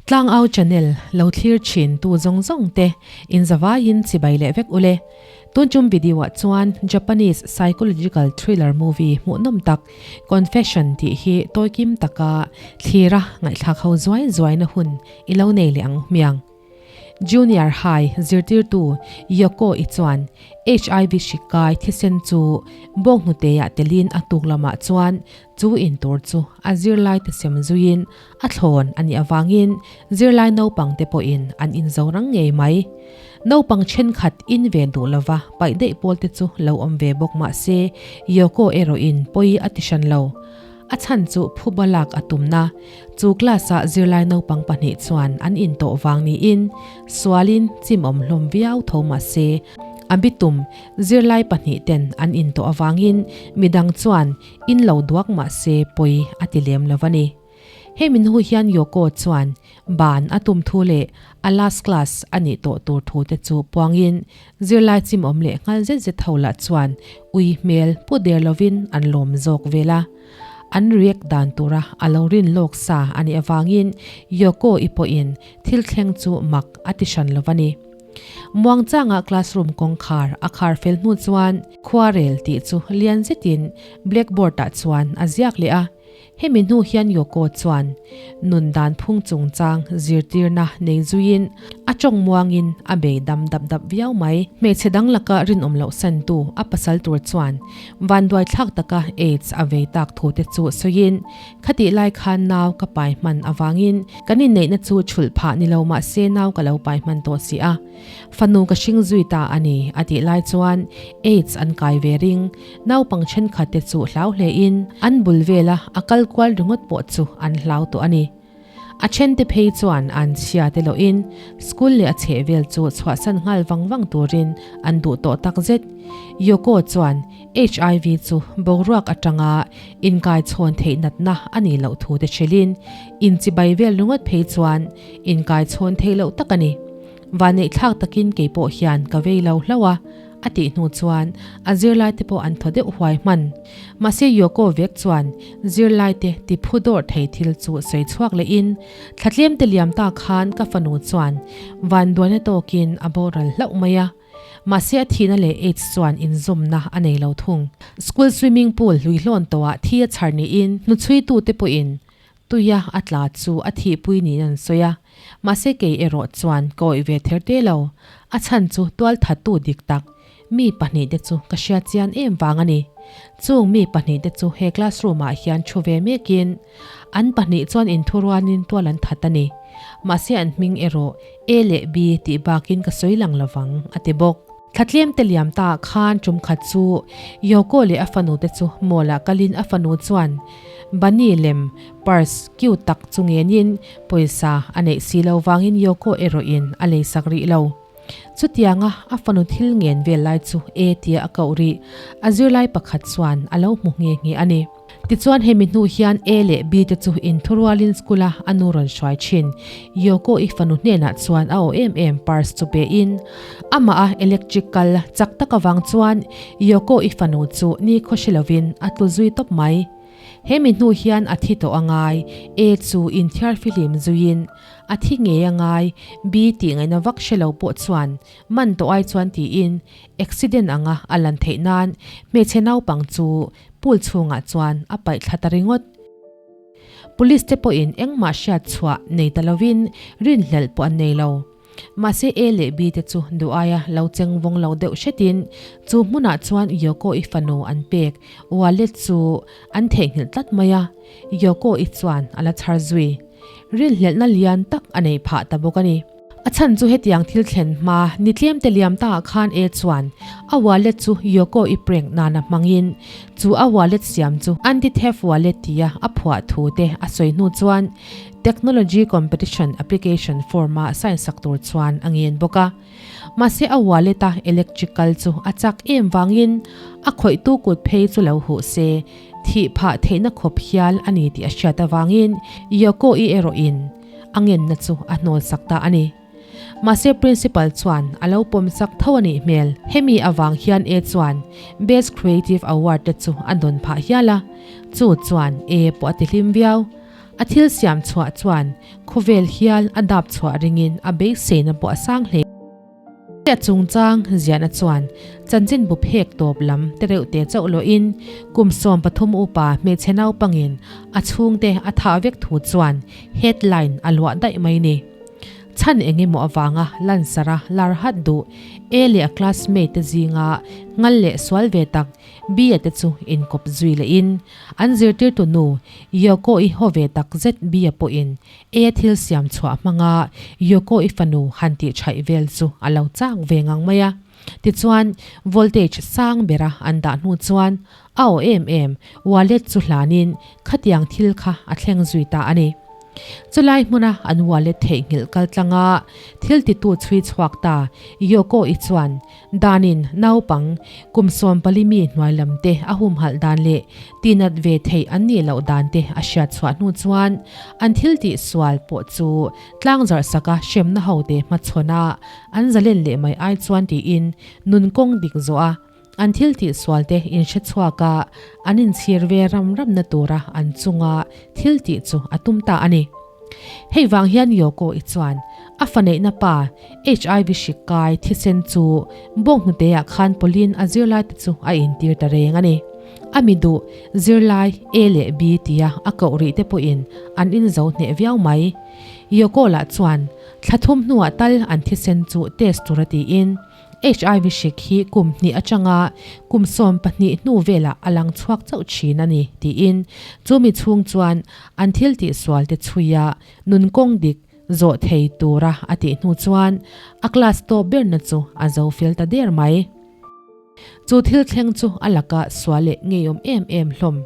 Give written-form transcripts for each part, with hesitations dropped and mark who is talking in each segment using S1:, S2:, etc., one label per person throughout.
S1: Tlangau channel lo thlir thin tu zawng zawng te in zavaiin chibai leh vek ule. Tun tum video ah chuan Japanese psychological thriller movie hmuhnawm tak Confession tih hi tawikim taka thlira ngaihthlak ho zuai zuaina hun i lo nei leh ang hmiang. Junior High zirtirtu Yoko i chuan HIV hri kai thisen chu bawnghnute-ah telin a tuk lamah chuan chu intur chu a zirlaite sem zuiin a thlawn a nih avangin zirlai naupangte pawhin an inzo rang ngei mai. Naupang thenkhat in ve duh lova paih daih pawlte chu lo awm ve bawk mah se Yoko erawhin pawi a ti hran lo. A chhan chu phuba lak a tumna chu class-ah zirlai naupang pahnih chuan an intawh vang niin sualin chimawm hlawm viau tho mah se a bitum zirlai pahnih ten an intawh avangin midang chuan in lo duak mah se pawi a ti lem lo a ni. Hemi hnu hian Yoko chuan ban a tum thu leh a last class a nih tawh tur thu te chu puangin zirlai chimawm leh nghal zet zet ho lah chuan ui hmel pu der lovin an lawm zawk vel a. An react dan tura a lo rin lawk sa a nih avangin Yoko i pawhin thil thleng chu mak a ti hran lo a ni. Muangchanga classroom kawngkhar a khar fel hnu chuan khuarel tih chu lian zetin blackboard ah chuan a ziak leh a. Hemi hnu hian Yoko chuan nun dan phung chungchang zirtirna nei zuiin a tawng muangin a bei dam dap dap viau mai. Hmeichhe dang laka rinawm loh santu a pasal tur chuan vanduai thlak taka AIDS a vei tak thu te chu sawiin, Khatih lai khan nau ka pai hman avangin kan inneihna chu chhulh phah ni lo mah se nau ka lo pai hman tawh si a. Fanu ka hring zui ta a ni a tih lai chuan AIDS an kai ve ring. Naupang thenkhat te chu hlau hle in an bul vela a kal kual ringawt pawh chu an hlau tawh a ni. A then te phei chuan an chhia te loh in school leh a chheh vel chu chhuahsan nghal vang vang turin an duh tawh tak zet. Yoko chuan HIV chu boruak atanga inkaichhawn theih natna a nih loh thu te hrilhin inchibai vel ringawt phei chuan inkaichhawn theih loh tak a ni. Vaneihthlak takin kei pawh hian ka vei lo hlauh a, a tih hnu chuan a zirlaite pawh an thaw deuh huai hman. Mahse Yoko vek chuan zirlaite ti phu dawrh thei thil chu sawi chhuak lehin, Thla tlemte liam ta khan ka fanu chuan vanduaina tawkin a boral hlauh mai a. Mahse a thihna leh AIDS chuan inzawmna a nei lo thung. School swimming pool hlui hlawn tawhah thi a chhar niin hnuchhuitute pawhin Tuia a tla chu a thihpui niin an sawi a, mahse kei erawh chuan ka awih ve ther te lo. A chhan chu tualthattu dik tak, mi pahnihte chu ka hriat chian em vang a ni. Chung mi pahnihte chu he classroom ah hian thu ve mekin an pahnih chuan inthuruanin tual an that a ni. Mahse an hming erawh A leh B tih bakin ka sawi lang lovang, a ti bawk. Thla tlem te liam ta khan tum khat chu Yoko leh a fanu te chu mall ah kalin a fanu chuan bunny lem purse cute tak chu ngenin pawisa a neih si lo vangin Yoko erawhin a leisak rih lo. Chutianga a fanu thil ngen vel lai chu e tia a koh rih a zirlai pakhat chuan a lo hmu nghe nghe a ni. Tichuan hemi hnu hian A leh B te chu inthurualin school a a nu rawn hruai thin. Yoko i fanu hnenah chuan a aw em em purse chu pe in amah a electric kal chak tak avang chuan Yoko i fanu chu ni khaw hre lovin a tlu zui tawp mai. Hemi hnu hian a thi tawh a ngai, A chu inthiar fihlim zuiin a thi ngei a ngai, B tih ngaihna vak hre lo pawh chuan man tawh ai chuan tiin accident anga a lan theih nan hmeichhe naupang chu Pool chhungah chuan a paih thla ta ringawt. Police te pawhin engmah hriat chhuah nei ta lovin rinhlelh pawh an nei lo. Mahse A leh B te chu duh aia lo cheng vawng lo deuh hretin chu hmunah chuan Yoko i fanu an pek wallet chu an theihnghilh tlat mai a, Yoko i chuan a la chhar zui. Rinhlelhna lian tak a nei phah ta bawk a ni. A chhan chu hetiang thil thlen hma ni tlem te liam ta ah khan E chuan a wallet chu Yoko i prank nana hmangin chu a wallet siam chu anti-theft wallet tia a phuah thu te a sawi hnu chuan technology competition application form a sign sak tur chuan a ngen bawk a. Mahse a wallet a electrical chu a chak em vangin a khawihtu kut phei chu lo huh se thih phah theihna khawp hial a ni tih a hriat avangin Yoko i erawhin a ngenna chu a hnawl sak ta a ni. Mahse Principal chuan a lo pawm sak tho a nih hmel. Hemi avang hian E chuan Best Creative Award te chu a dawn phah hial a, chu chuan E pawh a ti hlim viau. A thil siam chhuah chuan khawvel hial a dap chhuah ringin a beiseina pawh a sang hle. A chungchang ziahna chuan chanchinbu phek tawp lam te reuh te chauh lohin kum 13 upa hmeichhe naupangin a chhungte a thah vek thu chuan headline a luah daih mai ni. Chhan eng emaw avanga lansara lar hat duh A leh a classmate te zinga ngal leh sual ve tak B-a te chu inkawp zui lehin an zirtirtu nu Yoko-i haw ve tak zet B-a pawhin A thil siam chhuah hmanga Yoko-i fanu han tih chhaih vel chu a lo chak ve ngang mai a. Tichuan, voltage sang bera an dah hnu chuan a aw em em wallet chu hlanin khatiang thil kha a thleng zui ta a ni. Chulai hmuna an wallet theihnghilh kal tlanga thil titu chhui chhuak ta Yoko-i chuan Danin naupang kum 14 mi hnuai lam te a humhalh dan leh tinat ve theih an nih loh dan te a hriat chhuah hnu chuan an thil tih sual pawh chu tlang zarh saka hremna ho te hmachhawn a an zalen leh mai ai chuan tiin nun kawng dik zawh a an thil tih sual te inhre chhuak a an inchhir ve ram ramna tura an chunga thil tih chu a tum ta a ni. Hei vang hian Yoko-i chuan a fa neihna pa HIV hrik kai thisen chu bawnghnute-ah khan pawlin a zirlaite chu a intir ta reng a ni. A mi duh zirlai A leh B tia a koh rih te pawhin an inzo hneh viau mai. Yoko lah chuan thla thum hnuah tal an thisen chu test tur a tiin HIV hrik hi kum hnih atanga kum 12 hnu velah a lang chhuak chauh thin a ni tiin chu mi chhung chuan an thil tihsual te chhuia nun kawng dik zawh thei tura a tih hnu chuan a class tawp berna chu a zo fel ta der mai. Chu thil thleng chu a laka sual leh ngeiawm em em hlawm.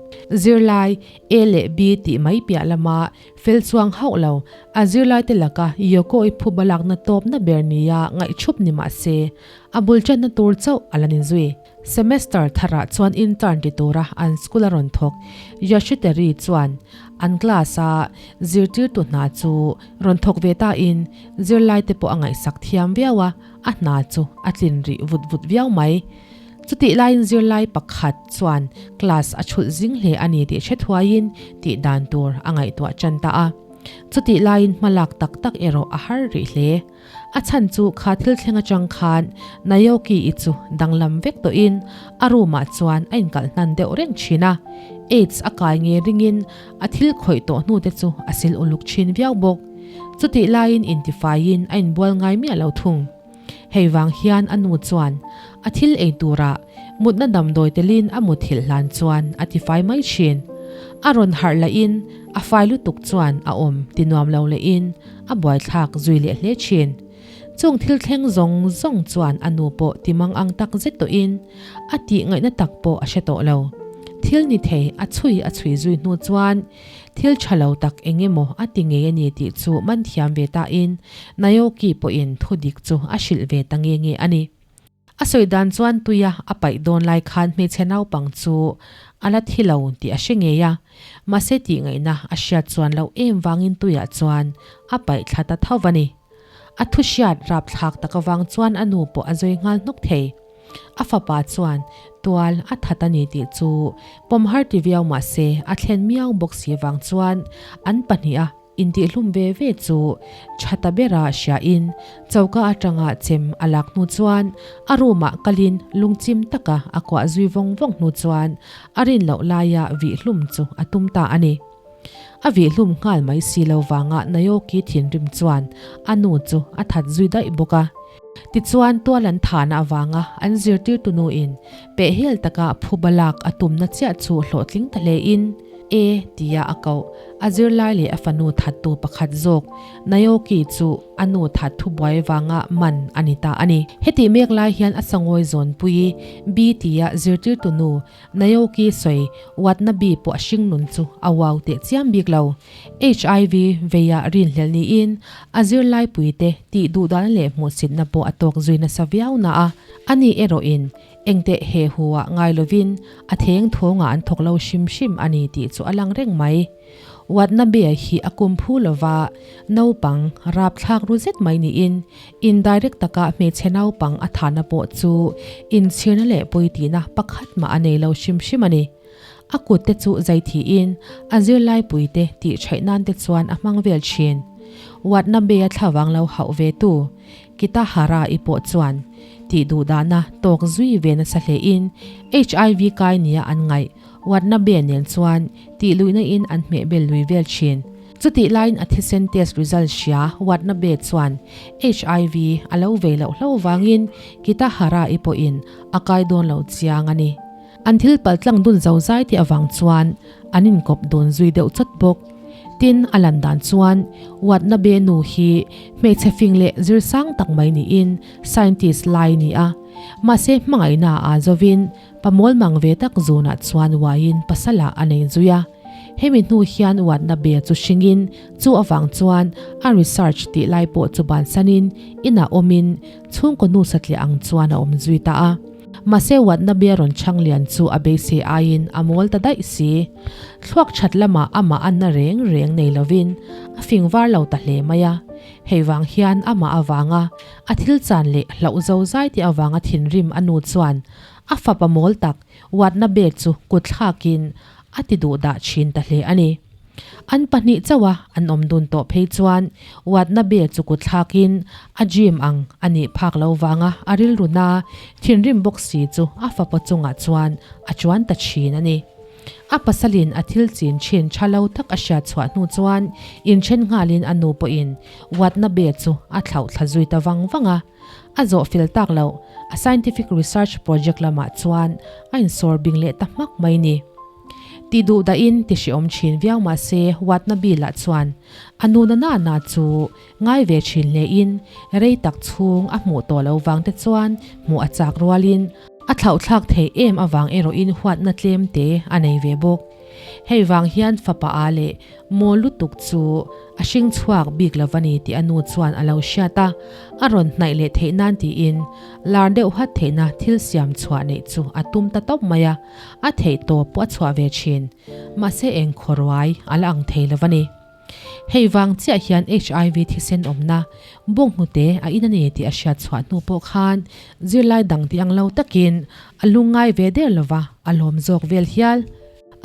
S1: Zirlai A leh B tih mai piah lama fel chuang hauh lo, a zirlaite laka Yoko-i phuba lakna tawpna ber nia ngaihchhup ni mah se, a bul tanna tur chauh a la ni zui. Semester tharah chuan intern ti tura an school a rawn thawk. Yoshiteri chuan an class-a zirtirtu hna chu rawn thawk ve tain zirlaite pawh a ngaihsak thiam viau a, a hna chu a tlin rih vut vut viau mai. Chutih laiin zirlai pakhat chuan class a chhulh zing hle a ni tih hre thuaiin tih dan tur a ngaihtuah tan ta a. Chutih laiin hmalak tak tak erawh a har rih hle. A chhan chu kha thil thleng atang khan Naoki-i chu danglam vek tawhin a room-ah chuan a inkalh hnan deuh reng thin a. Aids a kai nge ringin a thil khawih tawh hnute chu a sil uluk thin viau bawk. Chutih laiin intifaiin a inbual ngai miah lo thung. Hei vang hian a nu chuan a thil ei turah mutna damdawi telin a muthilh hlan chuan a tifai mai thin. A rawn harh lahin a fai lutuk chuan a awm ti nuam lo lehin a buaithlak zui leh hle thin. Chung thil thleng zawng zawng chuan a nu pawh ti mang ang tak zet tawhin a tih ngaihna tak pawh a hre tawh lo. Thil ni thei a chhui a chhui zui hnu chuan Thil tha lo tak eng emaw a ti ngei a ni tih chu man thiam ve tain Naoki pawhin thu dik chu a hrilh ve ta nge nge a ni. A sawi dan chuan tuia a paih dawn lai khan hmeichhe naupang chu a la thi lo tih a hre ngei a, mahse tih ngaihna a hriat chuan loh em vangin tuiah chuan a paih thla ta tho va ni. A thu hriat rapthlak tak avang chuan a nu pawh a zawi nghal hnawk thei. A fapa chuan tual a that a ni tih chu pawm har ti viau mah se a thlen miau bawk si vang chuan an pahniha intihhlum ve ve chu tha ta bera hriain choka atanga chem a lak hnu chuan a room ah kalin lungchim taka a kuah zui vawng vawng hnu chuan a rin loh laia vihhlum chu a tum ta a ni. A vihhlum nghal mai si lo vanga Naoki thinrim chuan a nu chu a that zui daih bawk a. Tichuan, tual an thahna avanga an zirtirtu nuin pehhel taka phuba lak a tumna chiah chu hlawhtling ta hlein, E tia a koh. A zirlai leh a fanu thattu pakhat zawk Naoki chu a nu that thubuai vanga man a ni ta a ni. Hetih mek lai hian a sangawi zawnpui B tia zirtirtu nu Naoki sawi Watnabe pawh a hringnun chu a uau teh chiam bik lo. HIV veia rinhlelh niin a zirlaipuite tih duhdan leh hmuhsitna pawh a tawk zui nasa viau na a, ani erawhin engteh he huah ngai lovin a theng thawngah an thawk lo hrim hrim a ni tih chu a lang reng mai. Watnabe hi a kum phu lova naupang rapthlak ru zet mai niin indirect taka hmeichhe naupang a thahna pawh chu inchhirna leh pawitihna pakhat mah a nei lo hrim hrim a ni. A kut te chu zai thiin a zirlaipuite tih thaih nan te chuan a hmang vel thin. Watanabe-a thlavang lo hauh ve tu Kitahara-i pawh chuan tih duh dahna tawk zui ve nasa hlein HIV kai nia an ngaih Watanabe nen chuan tih luihna in an hmeh bel lui vel thin. Chutih laiin a thisen test result hria Watanabe chuan HIV a lo vei loh hlo vangin Kitahara-i pawhin a kai dawn lo chiang a ni. An thil pal tlang dun zo zai tih avang chuan an inkawp dun zui deuh chawt bawk. Tin, a lan dan chuan Watanabe nu hi hmeichhe fing leh zir sang tak mai niin scientist lai ni a. Mahse hmangaihna a zovin pamawl mang ve tak zunah chuan uaiin pasalah a nei zui a. Hemi hnu hian Watanabe chu hringin chu avang chuan a research tih lai pawh chu bansanin inah awmin chhungkaw nu satliah ang chuan a awm zui ta a. Mahse Watanabe rawn chhang lian chu a beisei aiin a mawl ta daih si. Thluak that lamah amah anna reng reng nei lovin a fing var lo ta hle mai a. Hei vang hian amah avanga a thil chan leh hlauh zo zai tih avanga thinrim a nu chuan a fapa mawl tak Watanabe chu kut thlakin a ti duh dah thin ta hle a ni. An pahnih chauh a an awm dun tawh phei chuan Watanabe chu kut thlakin a gym ang a nih phak lo vanga a rilru na thinrim bawk si chu a fapa chungah chuan a chuan ta thin a ni. A pasalin a thil chin thin tha lo tak a hriat chhuah hnu chuan inthen nghalin a nu pawhin Watanabe chu a thlauh thla zui ta vang vang a. A zawh fel tak loh a scientific research project lamah chuan a insawr bing leh ta hmak mai ni. Ti duh dahin ti hreawm thin viau mah se Watnabi lah chuan a nu na na na chu ngai ve thin hlein rei tak chhung a hmuh tawh lo vang te chuan hmuh a chak rualin a thlauhthlak theih em avang erawhin huatna tlem te a nei ve bawk. Hei vang hian fapa a leh maw lutuk chu a hring chhuak bik lo va ni tih a nu chuan a lo hriat a, a rawn hnaih leh theih nan tiin lar deuh hat theihna thil siam chhuah neih chu a tum ta tawp mai a, a theih tawp pawh a chhuah ve thin. Mahse eng khawruai a la ang thei lo va ni. Hei vang chiah hian HIV thisen awmna bawnghnute a in a ni tih a hriat chhuah hnu pawh khan zirlai dang tih ang lo takin a lungngai ve der lo va, a lawm zawk vel hial.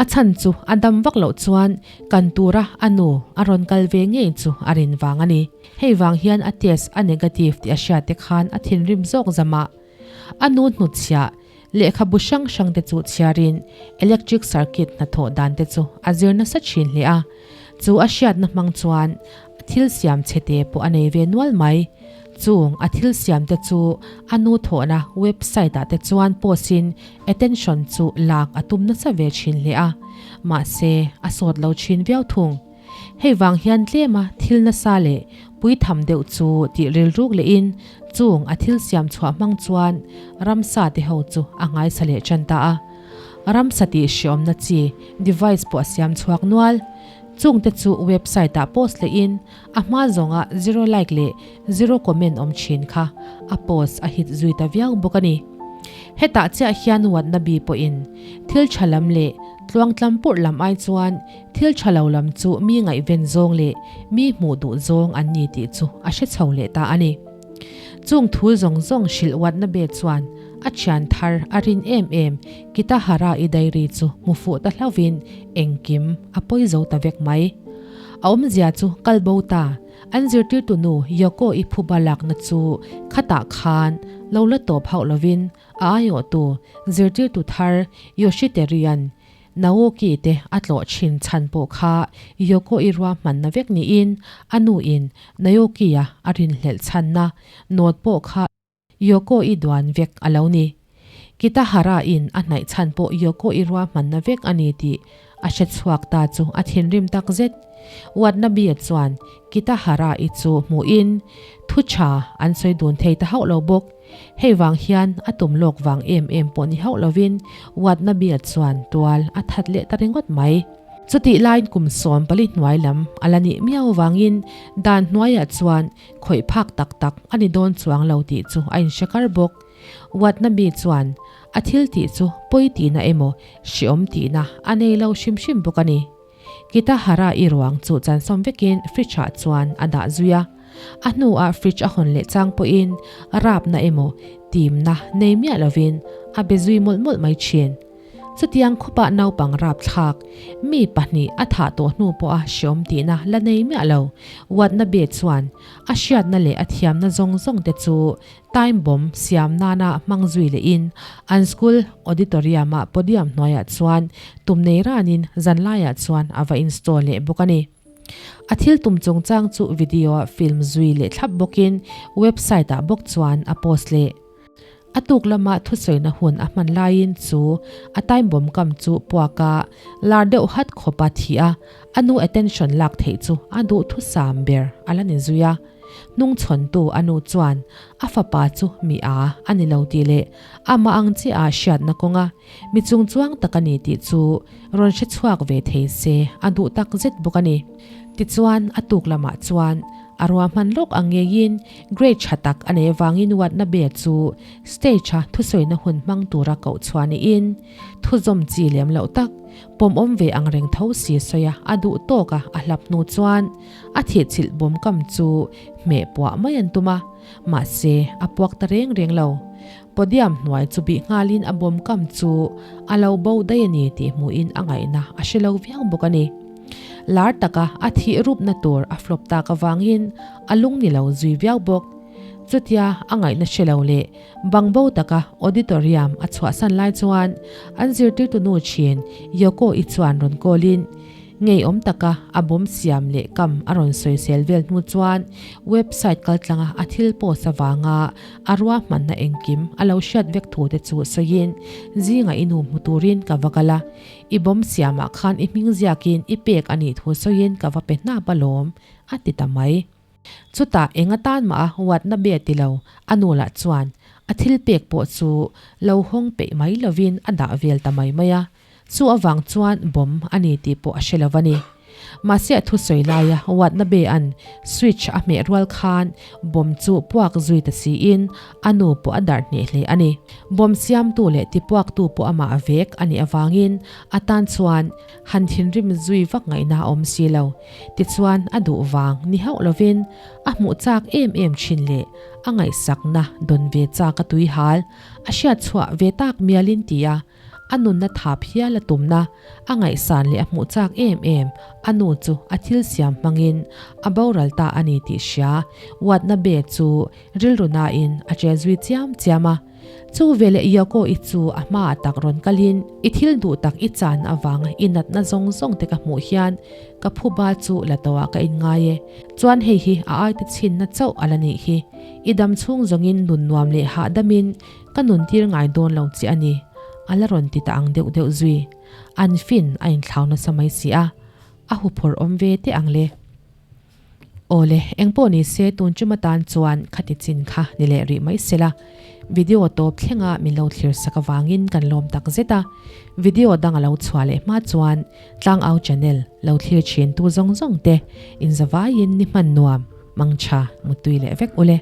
S1: A chhan chu a dam vak loh chuan kan tura a nu a rawn kal ve ngei chu a rin vang a ni. Hei vang hian a test a negative tih a hriat te khan a thinrim zawk zamah a nu hnutchhiah Lehkhabu hrang hrang te chu chhiarin electric circuit hnathawh dan te chu a zir nasa thin hle a, chu a hriatna hmang chuan thil siam chhe te pawh a nei ve nual mai. Chung a thil siam te chu a nu thawhna website ah te chuan post in attention chu lak a tum nasa ve thin hle a, mahse a sawt lo thin viau thung. Hei vang hian tlema thil nasa leh puitham deuh chu tih rilruk lehin chung a thil siam chhuah hmang chuan ramsa te ho chu a ngaisa leh tan ta a. Ramsa tih hriawmna chi device pawh a siam chhuak nual. Chung te chu website ah post lehin a hma zawnga zero like leh zero comment awm thin kha a post a hit zui ta viau bawk a ni. Hetah chiah hian Watnabi pawhin thil tha lam leh tluangtlam purh lam ai chuan Thil tha lo lam chu mi ngaihven zawng leh mi hmuh duh zawng an ni tih chu a hre chho leh ta a ni. Chung thu zawng zawng hrilh uatna be chuan a thian thar a rin em em Kitahara-i diary chu hmu fuh ta hlauhin engkim a pawi zo ta vek mai. A awmzia chu kal bo ta, an zirtirtu nu Yoko-i phuba lakna chu khatah khan lo la tawp hauh lovin a aiawhtu zirtirtu thar Yoshiteru-a'n Naoki te a tlawh thin chhan pawh kha Yoko i ruahmanna vek niin a nu in Naoki a a rinhlelh chhanna note pawh kha Yoko i duan vek a lo ni. Kitahara in a hnaih chhan pawh Yoko i ruahmanna vek a ni tih a hre chhuak ta chu a thinrim tak zet. Watanabe chuan Kitahara i chu hmuhin thu tha an sawi dun thei ta hauh lo bawk. Hei vang hian a tum lawk vang em em pawh ni hauh lovin Watanabe chuan tual a that leh ta ringawt mai. Chutih laiin kum 14 hnuai lam a la nih miau vangin dan hnuaiah chuan khawih phak tak tak a ni dawn chuang lo tih chu a inhre kar bawk. Watanabe chuan a thil tih chu pawi tihna emaw hreawm tihna a nei lo hrim hrim bawk a ni. Kitahara i ruang chu chansawm vekin fridge ah chuan a dah zui a. A hnuah fridge a hawn leh chang pawhin rapna emaw timna nei miah lovin a be zui mawlh mawlh mai thin. Chutiang khawpah naupang rapthlak mi pahnih a thah tawh hnu pawha hreawm tihna la nei miah lo. Watnabe chuan a hriatna leh a thiamna zawng zawng te chu time bomb siam nana hmang zui lehin an school auditorium-a podium hnuaiah chuan tum nei ranin zanlaiah chuan a va install leh bawk a ni. A thil tum chungchang chu video-a film zui leh thlap bawkin website-ah bawk chuan a post leh. A tuk lama thusawina hun a hman laiin chu a time bomb kam chu puak a, lar deuh hat khawp a thi a, a nu attention lak theih chu a duhthusam ber a la ni zui a. Hnungchhawntu a nu chuan a fapa chu mi a a ni lo tih leh amah ang chiah a hriatna kawnga mi chungchuang tak a ni tih chu rawn hre chhuak ve thei se a duh tak zet bawk a ni. Tichuan a tuk lamah chuan a ruahman lawk ang ngeiin Grade tha tak a nei avangin Watnabe chu stage-a thusawina hun hmang tura koh chhuah niin thuzawm chi lem loh tak pawmawm ve ang reng tho si sawi a, a duh tawk a, a hlap hnu chuan a thihchilh bawm kam chu hmeh puah mai an tum a, mahse a puak ta reng reng lo. Podium hnuai chu bih nghalin a bawm kam chu a lo bo daih a ni tih hmuhin a ngaihna a hre lo viau bawk a ni. Lar taka a thih rupna tur a flop tak avangin a lung ni lo zui viau bawk. Chutia a ngaihna hre lo leh bangbo taka auditorium a chhuahsan lai chuan an zirtirtu nu thin Yoko-i chuan rawn call-in ngeiawm taka a bawm siam leh kam a rawn sawisel vel hnu chuan website kaltlanga a thil post avanga a ruahmanna engkim a lo hriat vek thu te chu sawiin zingah i nu hmu turin ka va kal a, i bawm siamah khan i hming ziakin i pek a nih thu sawiin ka va pe hnap alawm. A ti ta mai. Chutah eng atan mah a huatna be ti lo, a nu lah chuan a thil pek pawh chu lo hawng peih mai lovin a dah vel ta mai mai a. Chu avang chuan bomb a ni tih pawh a hre lo a ni. Mahse a thusawi laia huatna be an switch a hmeh rual khan bomb chu puak zui ta siin a nu pawh a darh hneh hle a ni. Bomb siamtu leh tipuaktu pawh amah vek a nih avangin a tan chuan han thinrim zui vak ngaihna a awm si lo. Tichuan a duh vang ni hauh lovin a hmuh chak em em thin leh a ngaihsakna dawn ve chak a tui hal a hriat chhuah ve tak mialin tia a nunna thap hial a tumna a ngaihsan leh a hmuh chak em em a nu chu a thil siam hmangin a boral ta a ni tih hria Watnabe chu rilru nain a che zui chiam chiam a. Chu veleh Yoko i chu a hmaah tak rawn kalin, I thil duh tak i chan avang i natna zawng zawng te ka hmuh hian ka phuba chu la tawhah ka inngai e. Chuan hei hi a aite chhinna chauh a la nih hi. I dam chhung zawngin nun nuam leh hahdamin ka nun tir ngai dawn lo che a ni, a la rawn ti ta ang deuh deuh zui. An fin a inthlau nasa mai si a, a huphurh awm ve teh ang le. Awle, engpawh ni se tun chuma tan chuan khati chin kha ni leh rih mai sela. Video tawp thlenga min lo thlir sak avangin kan lawm tak zet a. Video dang a lo chhuah leh hma chuan Tlangau channel lo thlir thin tu zawng zawng te inzavaiin ni hman nuam, mangtha, muttui leh vek ule.